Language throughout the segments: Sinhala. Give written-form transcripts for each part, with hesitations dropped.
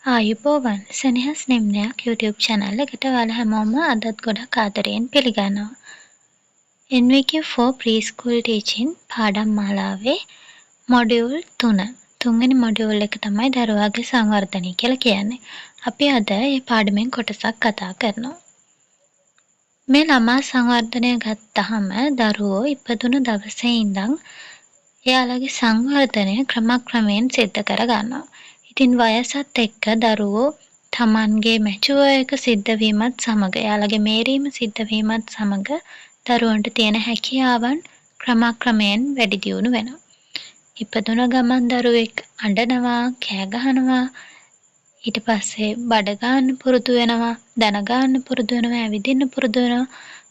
ආයුබෝවන්, සෙනෙහස් නිම්නයක් YouTube channel එකට ඔයාලා හැමෝම අදත් ගොඩක් ආදරයෙන් පිළිගන්නවා. NVQ4 Preschool Teaching පාඩම් මාලාවේ මොඩියුල් 3, තුන්වෙනි මොඩියුල් එක තමයි දරුවාගේ සංවර්ධනය කියලා කියන්නේ. අපි අද මේ පාඩමෙන් කොටසක් කතා කරනවා. මේ ළමා සංවර්ධනය ගත්තහම දරුවෝ ඉපදුණු දවසේ ඉඳන් එයාලගේ සංවර්ධනය ක්‍රමක්‍රමයෙන් සිද්ධ කරගන්නවා. ඉතින් වයසත් එක්ක දරුවෝ තමන්ගේ මැචුවර් එක සිද්ධ වීමත් සමග, එයාලගේ මේරීම සිද්ධ වීමත් සමග දරුවන්ට තියෙන හැකියාවන් ක්‍රමක්‍රමයෙන් වැඩි දියුණු වෙනවා. ඉපදුන ගමන් දරුවෙක් අඬනවා, කෑ ගහනවා, ඊට පස්සේ බඩ ගාන්න පුරුදු වෙනවා, දන ගාන්න පුරුදු වෙනවා, ඇවිදින්න පුරුදු වෙනවා.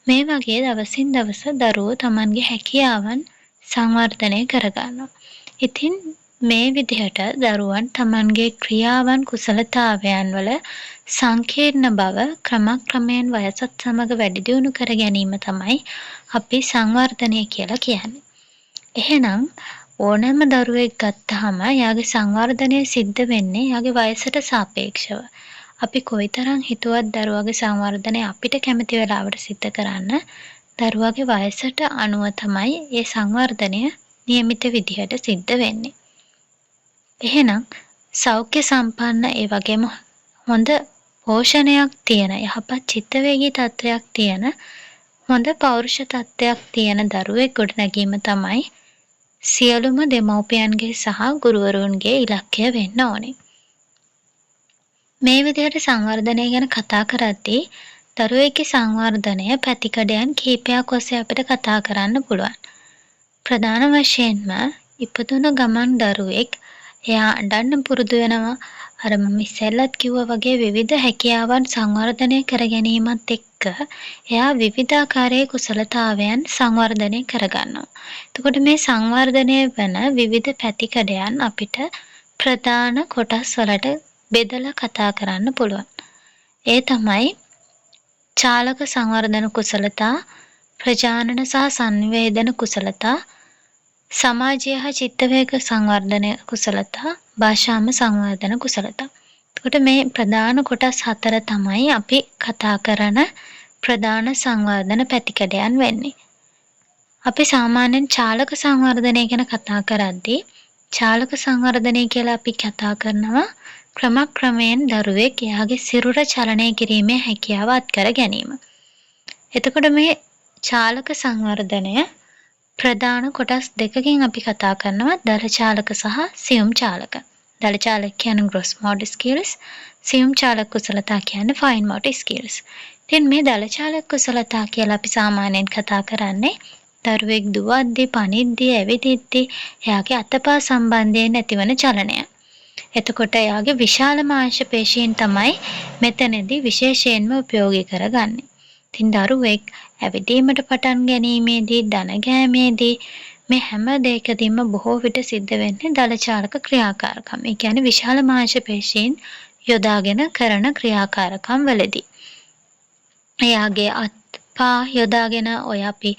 මේ වගේ දවසින් දවස දරුවෝ තමන්ගේ හැකියාවන් සංවර්ධනය කරගන්නවා. ඉතින් මේ විදිහට දරුවන් තමන්ගේ ක්‍රියාවන් කුසලතාවයන් වල සංකීර්ණ බව ක්‍රමක්‍රමයෙන් වයසත් සමග වැඩි දියුණු කර ගැනීම තමයි අපි සංවර්ධනය කියලා කියන්නේ. එහෙනම් ඕනෑම දරුවෙක් ගත්තහම එයාගේ සංවර්ධනය සිද්ධ වෙන්නේ එයාගේ වයසට සාපේක්ෂව. අපි කොයිතරම් හිතුවත් දරුවාගේ සංවර්ධනය අපිට කැමති වෙලාවට සිද්ධ කරන්න, දරුවාගේ වයසට අනුව තමයි ඒ සංවර්ධනය නියමිත විදිහට සිද්ධ වෙන්නේ. එහෙනම් සෞඛ්‍ය සම්පන්න, ඒ වගේම හොඳ පෝෂණයක් තියෙන, යහපත් චිත්තවේගී තත්ත්වයක් තියෙන, හොඳ පෞරුෂ තත්ත්වයක් තියෙන දරුවෙක් ගොඩනැගීම තමයි සියලුම දෙමව්පියන්ගේ සහ ගුරුවරුන්ගේ ඉලක්කය වෙන්න ඕනේ. මේ විදිහට සංවර්ධනය ගැන කතා කරද්දී දරුවෙක්ගේ සංවර්ධනය පැතිකඩයන් කිහිපයක් ඔස්සේ අපිට කතා කරන්න පුළුවන්. ප්‍රධාන වශයෙන්ම ඉපදුන ගමන් දරුවෙක් එයා අඬන්න පුරුදු වෙනවා. අර මම ඉස්සෙල්ලත් කිව්වා වගේ විවිධ හැකියාවන් සංවර්ධනය කර ගැනීමත් එක්ක එයා විවිධාකාරයේ කුසලතාවයන් සංවර්ධනය කරගන්නවා. එතකොට මේ සංවර්ධනය වන විවිධ පැතිකඩයන් අපිට ප්‍රධාන කොටස් වලට බෙදලා කතා කරන්න පුළුවන්. ඒ තමයි චාලක සංවර්ධන කුසලතා, ප්‍රජානන සහ සන්නිවේදන කුසලතා, සමාජීය හා චිත්තවේග සංවර්ධන කුසලතා, භාෂාමය සංවර්ධන කුසලතා. එතකොට මේ ප්‍රධාන කොටස් හතර තමයි අපි කතා කරන ප්‍රධාන සංවර්ධන පැතිකඩයන් වෙන්නේ. අපි සාමාන්‍යයෙන් චාලක සංවර්ධනය ගැන කතා කරද්දී, චාලක සංවර්ධනය කියලා අපි කතා කරනවා ක්‍රමක්‍රමයෙන් දරුවෙක් එයාගේ සිරුර චලනය කිරීමේ හැකියාව අත්කර ගැනීම. එතකොට මේ චාලක සංවර්ධනය ප්‍රධාන කොටස් දෙකකින් අපි කතා කරනවා, දළ චාලක සහ සියුම් චාලක. දළ චාලක කියන්නේ ග්‍රොස් මෝටර් ස්කිල්ස්, සියුම් චාලක කුසලතා කියන්නේ ෆයින් මෝටර් ස්කිල්ස්. ඉතින් මේ දළ චාලක කුසලතා කියලා අපි සාමාන්‍යයෙන් කතා කරන්නේ දරුවෙක් දුවද්දි, පනිද්දි, ඇවිදිද්දි එයාගේ අතපා සම්බන්ධයෙන් ඇතිවන චලනය. එතකොට එයාගේ විශාල මාංශ පේශීන් තමයි මෙතනදී විශේෂයෙන්ම උපයෝගී කරගන්නේ. ඉතින් දරුවෙක් ඇවිදීමට පටන් ගැනීමේදී, දන ගෑමේදී, මේ හැම දෙයකදීම බොහෝ විට සිද්ධ වෙන්නේ දළ චාලක ක්‍රියාකාරකම්. ඒ කියන්නේ විශාල මාංශ පේශීන් යොදාගෙන කරන ක්‍රියාකාරකම් වලදී. එයාගේ අත් පා යොදාගෙන ඔය අපි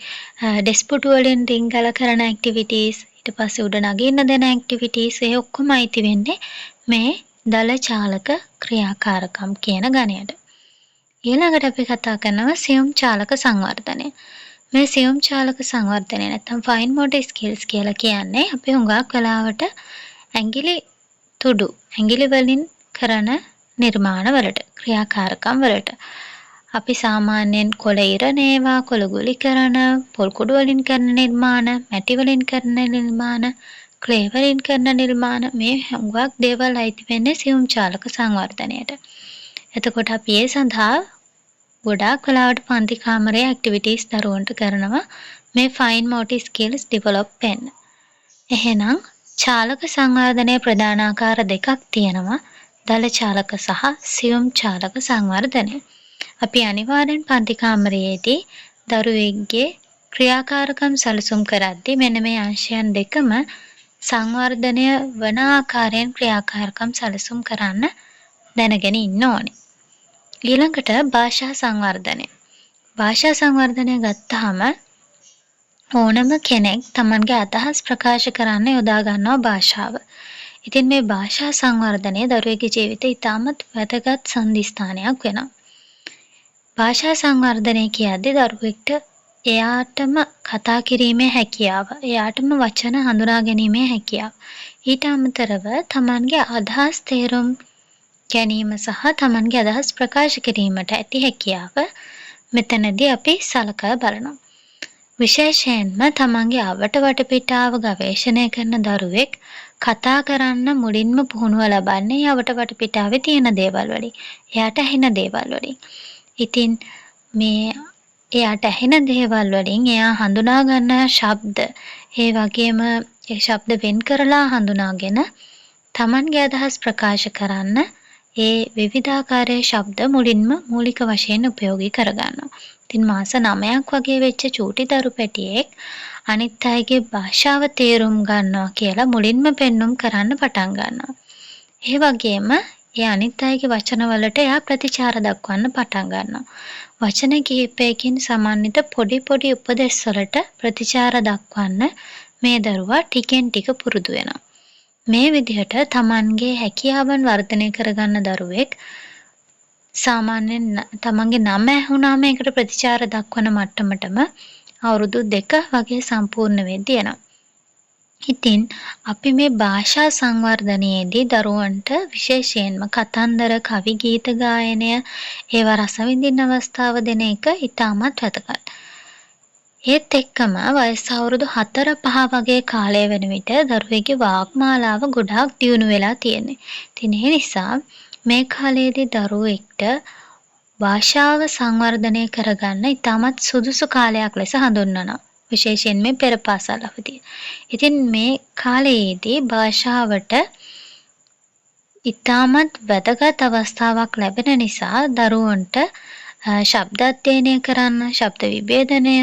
ඩෙස්ක් පුටු වලින් රිංගලා කරන ඇක්ටිවිටීස්, ඊට පස්සේ උඩ නගින්න දෙන ඇක්ටිවිටීස්, ඒ ඔක්කොම අයිති වෙන්නේ මේ දළ චාලක ක්‍රියාකාරකම් කියන ගණයට. ඊළඟට අපි කතා කරනවා සියුම් චාලක සංවර්ධනය. මේ සියුම් චාලක සංවර්ධනය නැත්නම් ෆයින් මෝටර් ස්කිල්ස් කියලා කියන්නේ අපි හුඟක් වෙලාවට ඇඟිලි තුඩු, ඇඟිලි වලින් කරන නිර්මාණ වලට, ක්‍රියාකාරකම් වලට. අපි සාමාන්‍යයෙන් කොළ ඉරන ඒවා, කොළ ගුලි කරන, පොල් කුඩු වලින් කරන නිර්මාණ, මැටි වලින් කරන නිර්මාණ, ක්ලේ වලින් කරන නිර්මාණ, මේ හුඟක් දේවල් අයිති වෙන්නේ සියුම් චාලක සංවර්ධනයට. එතකොට අපි ඒ සඳහා ගොඩාක් වෙලාවට පන්ති කාමරයේ ඇක්ටිවිටීස් දරුවන්ට කරනවා මේ ෆයින් මෝටර් ස්කිල්ස් ඩිවෙලොප් වෙන්න. එහෙනම් චාලක සංවර්ධනයේ ප්‍රධාන ආකාර දෙකක් තියෙනවා, දළ චාලක සහ සියුම් චාලක සංවර්ධනය. අපි අනිවාර්යෙන් පන්ති කාමරයේදී දරුවෙක්ගේ ක්‍රියාකාරකම් සැලසුම් කරද්දී මෙන්න මේ අංශයන් දෙකම සංවර්ධනය වන ආකාරයෙන් ක්‍රියාකාරකම් සැලසුම් කරන්න දැනගෙන ඉන්න ඕනේ. ඊළඟට භාෂා සංවර්ධනය. භාෂා සංවර්ධනය ගත්තාම ඕනම කෙනෙක් තමන්ගේ අදහස් ප්‍රකාශ කරන්න යොදා ගන්නවා භාෂාව. ඉතින් මේ භාෂා සංවර්ධනය දරුවෙකුගේ ජීවිතේ ඉතාමත් වැදගත් සන්ධිස්ථානයක් වෙනවා. භාෂා සංවර්ධනය කියද්දි දරුවෙක්ට එයාටම කතා කිරීමේ හැකියාව, එයාටම වචන හඳුනා ගැනීමේ හැකියාව. ඊට අමතරව තමන්ගේ අදහස් තේරුම් ගැනීම සහ තමන්ගේ අදහස් ප්‍රකාශ කිරීමට ඇති හැකියාව මෙතනදී අපි සලකා බලනවා. විශේෂයෙන්ම තමන්ගේ අවට වටපිටාව ගවේෂණය කරන දරුවෙක් කතා කරන්න මුලින්ම පුහුණුව ලබන්නේ අවට වටපිටාවේ තියෙන දේවල් වලින්. එයාට ඇහෙන දේවල් වලින්. ඉතින් මේ එයාට ඇහෙන දේවල් වලින් එයා හඳුනා ගන්න ශබ්ද, ඒ වගේම ඒ ශබ්ද වෙන් කරලා හඳුනාගෙන තමන්ගේ අදහස් ප්‍රකාශ කරන්න ඒ විවිධාකාරයේ ශබ්ද මුලින්ම මූලික වශයෙන් උපයෝගී කරගන්නවා. ඉතින් මාස 9ක් වගේ වෙච්ච චූටි දරු පැටියෙක් අනිත් අයගේ භාෂාව තේරුම් ගන්නවා කියලා මුලින්ම පෙන්නුම් කරන්න පටන් ගන්නවා. ඒ වගේම ඒ අනිත් අයගේ වචන වලට එයා ප්‍රතිචාර දක්වන්න පටන් ගන්නවා. වචන කිහිපයකින් සමන්විත පොඩි පොඩි උපදෙස් වලට ප්‍රතිචාර දක්වන්න මේ දරුවා ටිකෙන් ටික පුරුදු වෙනවා. මේ විදිහට තමන්ගේ හැකියාවන් වර්ධනය කරගන්න දරුවෙක් සාමාන්‍යයෙන් තමන්ගේ නම ඇහුනාම ඒකට ප්‍රතිචාර දක්වන මට්ටමටම අවුරුදු 2 වගේ සම්පූර්ණ වෙද්දී එනවා. ඉතින් අපි මේ භාෂා සංවර්ධනයේදී දරුවන්ට විශේෂයෙන්ම කතන්දර, කවි, ගීත ගායනය ඒවා රස විඳින්න අවස්ථාව දෙන එක ඉතාමත් වැදගත්. ඒත් එක්කම වයස අවුරුදු 4 5 වගේ කාලය වෙන විට දරුවෙක්ගේ වාග්මාලාව ගොඩාක් දියුණු වෙලා තියෙන්නේ. ඉතින් ඒ නිසා මේ කාලයේදී දරුවෙක්ට භාෂාව සංවර්ධනය කරගන්න ඉතාමත් සුදුසු කාලයක් ලෙස හඳුන්වනවා. විශේෂයෙන් මේ පෙර පාසල් අවදිය. ඉතින් මේ කාලයේදී භාෂාවට ඉතාමත් වැදගත් අවස්ථාවක් ලැබෙන නිසා දරුවන්ට ශබ්ද අධ්‍යයනය කරන්න, ශබ්ද විභේදනය,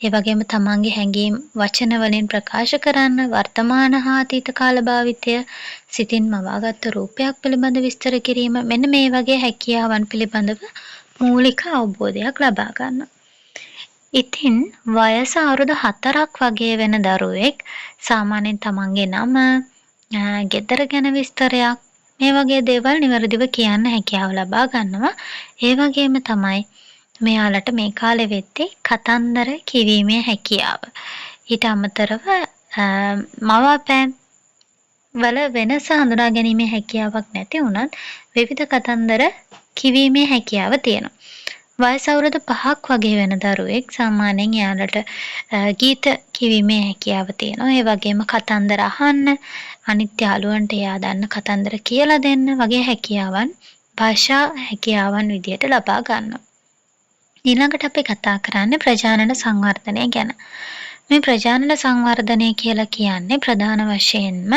ඒ වගේම තමන්ගේ හැඟීම් වචන වලින් ප්‍රකාශ කරන්න, වර්තමාන හා අතීත කාල භාවිතය, සිතින් මවාගත්ත රූපයක් පිළිබඳ විස්තර කිරීම, මෙන්න මේ වගේ හැකියාවන් පිළිබඳව මූලික අවබෝධයක් ලබා ගන්නවා. ඉතින් වයස අවුරුදු 4ක් වගේ වෙන දරුවෙක් සාමාන්‍යයෙන් තමන්ගේ නම, ගෙදර ගැන විස්තරයක්, මේ වගේ දේවල් නිවැරදිව කියන්න හැකියාව ලබා ගන්නවා. ඒ වගේම තමයි මෙයාලට මේ කාලේ වෙද්දි කතන්දර කිවීමේ හැකියාව. ඊට අමතරව මවාපෑම් වල වෙනස හඳුනා ගැනීමේ හැකියාවක් නැති වුණත් විවිධ කතන්දර කිවීමේ හැකියාව තියෙනවා. වයස අවුරුදු 5ක් වගේ වෙන දරුවෙක් සාමාන්‍යයෙන් එයාලට ගීත කිවීමේ හැකියාව තියෙනවා. ඒ වගේම කතන්දර අහන්න, අනිත් යාළුවන්ට එයා දන්න කතන්දර කියලා දෙන්න වගේ හැකියාවන් භාෂා හැකියාවන් විදියට ලබා ගන්නවා. ඊළඟට අපි කතා කරන්නේ ප්‍රජානන සංවර්ධනය ගැන. මේ ප්‍රජානන සංවර්ධනය කියලා කියන්නේ ප්‍රධාන වශයෙන්ම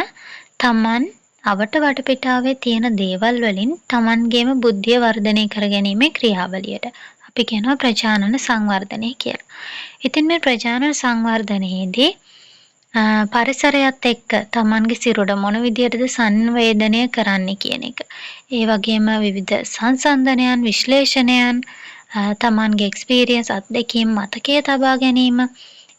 තමන් අවට වටපිටාවේ තියෙන දේවල් වලින් තමන්ගේම බුද්ධිය වර්ධනය කරගැනීමේ ක්‍රියාවලියට අපි කියනවා ප්‍රජානන සංවර්ධනය කියලා. ඉතින් මේ ප්‍රජානන සංවර්ධනයේදී පරිසරයත් එක්ක තමන්ගේ සිරුර මොන විදියටද සංවේදනය කරන්නේ කියන එක. ඒ වගේම විවිධ සංසන්දනයන්, විශ්ලේෂණයන්, තමන්ගේ එක්ස්පීරියන්ස්, අත්දැකීම් මතකයේ තබා ගැනීම,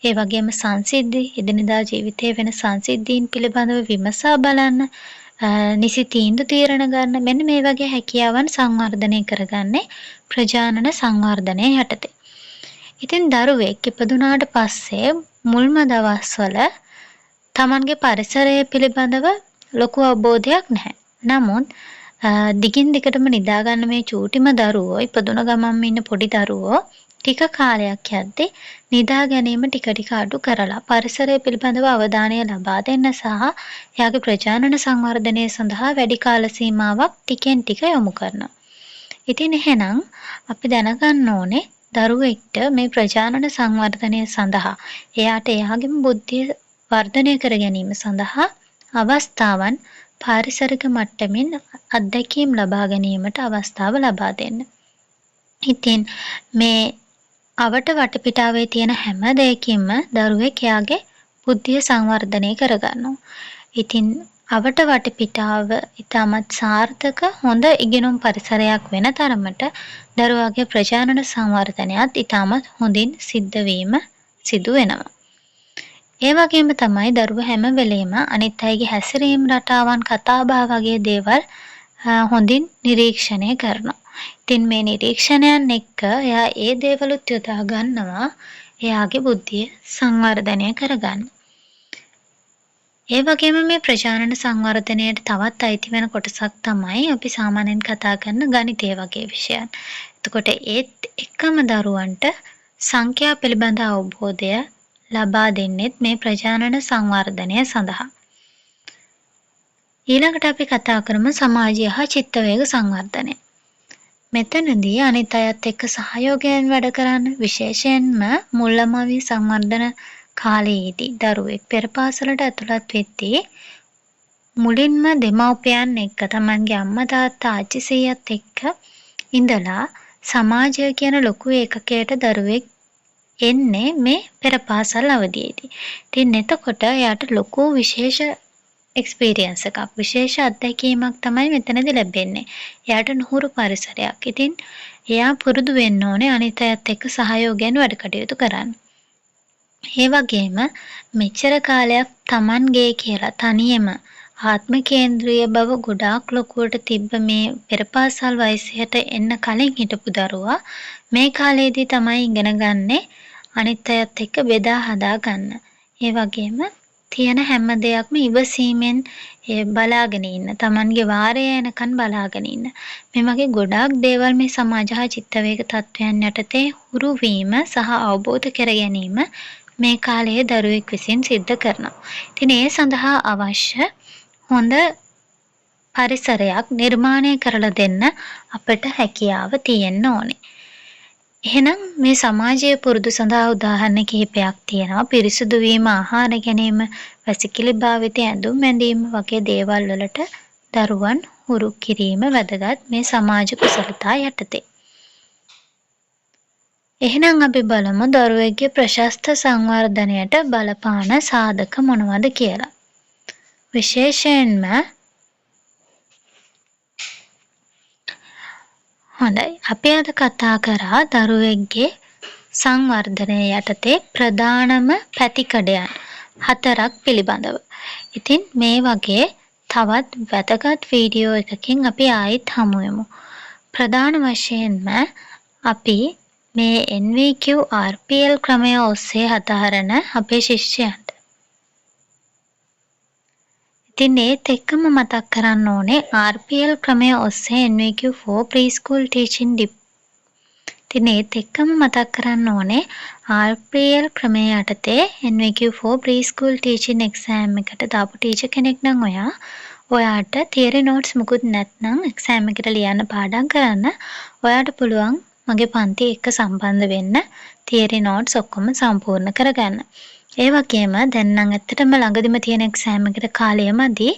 ඒ වගේම සංසිද්ධි, එදිනෙදා ජීවිතයේ වෙන සංසිද්ධීන් පිළිබඳව විමසා බලන්න, නිසි තීන්දු තීරණ ගන්න, මෙන්න මේ වගේ හැකියාවන් සංවර්ධනය කරගන්නේ ප්‍රජානන සංවර්ධනය යටතේ. ඉතින් දරුවෙක් ඉපදුනාට පස්සේ මුල්ම දවස්වල තමන්ගේ පරිසරය පිළිබඳව ලොකු අවබෝධයක් නැහැ. නමුත් දිගින් දිගටම නිදාගන්න මේ චූටිම දරුවෝ, ඉපදුන ගමන්ම ඉන්න පොඩි දරුවෝ ටික කාලයක් යද්දි නිදා ගැනීම ටික ටික අඩු කරලා පරිසරය පිළිබඳව අවධානය ලබා දෙන්න සහ එයාගේ ප්‍රජානන සංවර්ධනය සඳහා වැඩි කාල සීමාවක් ටිකෙන් ටික යොමු කරනවා. ඉතින් එහෙනම් අපි දැනගන්න ඕනේ දරුවෙක්ට මේ ප්‍රජානන සංවර්ධනය සඳහා එයාට එයාගේම බුද්ධිය වර්ධනය කර ගැනීම සඳහා අවස්ථාවන් පාරිසරික මට්ටමින් අත්දැකීම් ලබා ගැනීමට අවස්ථාව ලබා දෙන්න. ඉතින් මේ අවට වටපිටාවේ තියෙන හැම දෙයකින්ම දරුවෙක් එයාගේ බුද්ධිය සංවර්ධනය කරගන්නවා. ඉතින් අවට වටපිටාව ඉතාමත් සාර්ථක හොඳ ඉගෙනුම් පරිසරයක් වෙන තරමට දරුවාගේ ප්‍රජානන සංවර්ධනයත් ඉතාමත් හොඳින් සිද්ධ වීම සිදු වෙනවා. ඒ වගේම තමයි දරුවා හැම වෙලේම අනිත් අයගේ හැසිරීම් රටාවන්, කතාබහ වගේ දේවල් හොඳින් නිරීක්ෂණය කරනවා. ඉතින් මේ නිරීක්ෂණයන් එක්ක එයා ඒ දේවලුත් යොදා ගන්නවා එයාගේ බුද්ධිය සංවර්ධනය කරගන්න. ඒ වගේම මේ ප්‍රජානන සංවර්ධනයට තවත් අයිති වෙන කොටසක් තමයි අපි සාමාන්‍යයෙන් කතා කරන ගණිතය වගේ විෂයන්. එතකොට ඒත් එක්කම දරුවන්ට සංඛ්‍යා පිළිබඳ අවබෝධය ලබා දෙන්නෙත් මේ ප්‍රජානන සංවර්ධනය සඳහා. ඊළඟට අපි කතා කරමු සමාජීය හා චිත්තවේග සංවර්ධනය. මෙතනදී අනිත් අයත් එක්ක සහයෝගයෙන් වැඩ කරන්න, විශේෂයෙන්ම මුල් ළමා සංවර්ධන කාලයේදී දරුවෙක් පෙර පාසලට ඇතුළත් වෙද්දී මුලින්ම දෙමව්පියන් එක්ක, තමන්ගේ අම්මා තාත්තා ආච්චි සීයාත් එක්ක ඉඳලා සමාජය කියන ලොකු ඒකකයට දරුවෙක් එන්නේ මේ පෙර පාසල් අවධියේදී. ඉතින් එතකොට එයාට ලොකු විශේෂ එක්ස්පීරියන්ස් එකක්, විශේෂ අත්දැකීමක් තමයි මෙතනදී ලැබෙන්නේ. එයාට නුහුරු පරිසරයක්. ඉතින් එයා පුරුදු වෙන්න ඕනේ අනිත් අයත් එක්ක සහයෝගයෙන් වැඩ කටයුතු කරන්න. ඒ වගේම මෙච්චර කාලයක් තමන්ගේ කියලා තනියම ආත්ම කේන්ද්‍රීය බව ගොඩාක් ලොකුවට තිබ්බ මේ පෙර පාසල් වයසට එන්න කලින් හිටපු දරුවා මේ කාලේදී තමයි ඉගෙන ගන්නේ අනිත් අයත් එක්ක බෙදා හදා ගන්න. ඒ වගේම තියෙන හැම දෙයක්ම ඉවසීමෙන් ඒ බලාගෙන ඉන්න. තමන්ගේ වාරය එනකන් බලාගෙන ඉන්න. මේ වගේ ගොඩාක් දේවල් මේ සමාජ හා චිත්තවේග තත්ත්වයන් යටතේ හුරු වීම සහ අවබෝධ කර ගැනීම මේ කාලයේ දරුවෙක් විසින් සිද්ධ කරනවා. ඉතින් ඒ සඳහා අවශ්‍ය හොඳ පරිසරයක් නිර්මාණය කරලා දෙන්න අපට හැකියාව තියෙන්න ඕනේ. එහෙනම් මේ සමාජීය පුරුදු සඳහා උදාහරණ කිහිපයක් තියෙනවා. පිරිසිදු වීම, ආහාර ගැනීම, වැසිකිලි භාවිතය, ඇඳුම් ඇඳීම වගේ දේවල් වලට දරුවන් හුරු කිරීම වැදගත් මේ සමාජ කුසලතා යටතේ. එහෙනම් අපි බලමු දරුවෙක්ගේ ප්‍රශස්ත සංවර්ධනයට බලපාන සාධක මොනවද කියලා. විශේෂයෙන්ම හොඳයි, අපි අද කතා කරා දරුවෙක්ගේ සංවර්ධනය යටතේ ප්‍රධානම පැතිකඩයන් 4ක් පිළිබඳව. ඉතින් මේ වගේ තවත් වැදගත් වීඩියෝ එකකින් අපි ආයෙත් හමු වෙමු. ප්‍රධාන වශයෙන්ම අපි මේ NVQ RPL ක්‍රමය ඔස්සේ හදාරන අපේ ශිෂ්‍යයන්ට. ඉතින් ඒත් එක්කම මතක් කරන්න ඕනේ RPL ක්‍රමය ඔස්සේ NVQ4 preschool teaching ඉතින් ඒත් එක්කම මතක් කරන්න ඕනේ RPL ක්‍රමය යටතේ NVQ4 preschool teaching exam එකට දාපු ටීචර් කෙනෙක් නම් ඔයා, ඔයාට තියරි නෝට්ස් මුකුත් නැත්නම් එක්සෑම් එකට ලියන්න පාඩම් කරන්න ඔයාට පුළුවන් මගේ පන්ති එක්ක සම්බන්ධ වෙන්න, තියරි නෝට්ස් ඔක්කොම සම්පූර්ණ කරගන්න. ඒ වගේම දැන් නම් ඇත්තටම ළඟදිම තියෙන එක්සෑම් එකට කාලය මදි.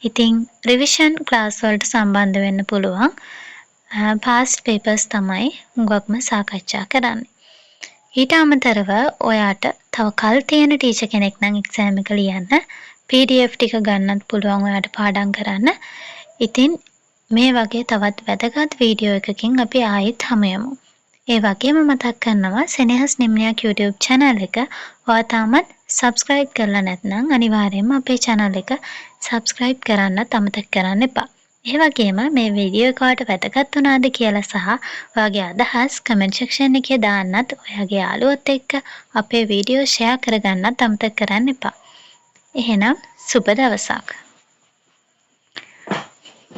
ඉතින් රිවිෂන් ක්ලාස් වලට සම්බන්ධ වෙන්න පුළුවන්. පාස්ට් පේපර්ස් තමයි හුඟක්ම සාකච්ඡා කරන්නේ. ඊට අමතරව ඔයාට තව කල් තියෙන ටීචර් කෙනෙක් නම් එක්සෑම් එක ලියන්න PDF ටික ගන්නත් පුළුවන් ඔයාට පාඩම් කරන්න. ඉතින් මේ වගේ තවත් වැදගත් වීඩියෝ එකකින් අපි ආයෙත් හමු වෙමු. ඒ වගේම මතක් කරනවා සෙනෙහස් නිම්නයක් YouTube channel එක ඔයා තාමත් subscribe කරලා නැත්නම් අනිවාර්යයෙන්ම අපේ channel එක subscribe කරන්නත් අමතක කරන්න එපා. ඒ වගේම මේ වීඩියෝ එක ඔයාට වැදගත් වුණාද කියලා සහ ඔයාගේ අදහස් කමෙන්ට් සෙක්ෂන් එකේ දාන්නත්, ඔයාගේ යාළුවොත් එක්ක අපේ වීඩියෝ ෂෙයා කරගන්නත් අමතක කරන්න එපා. එහෙනම් සුබ දවසක්.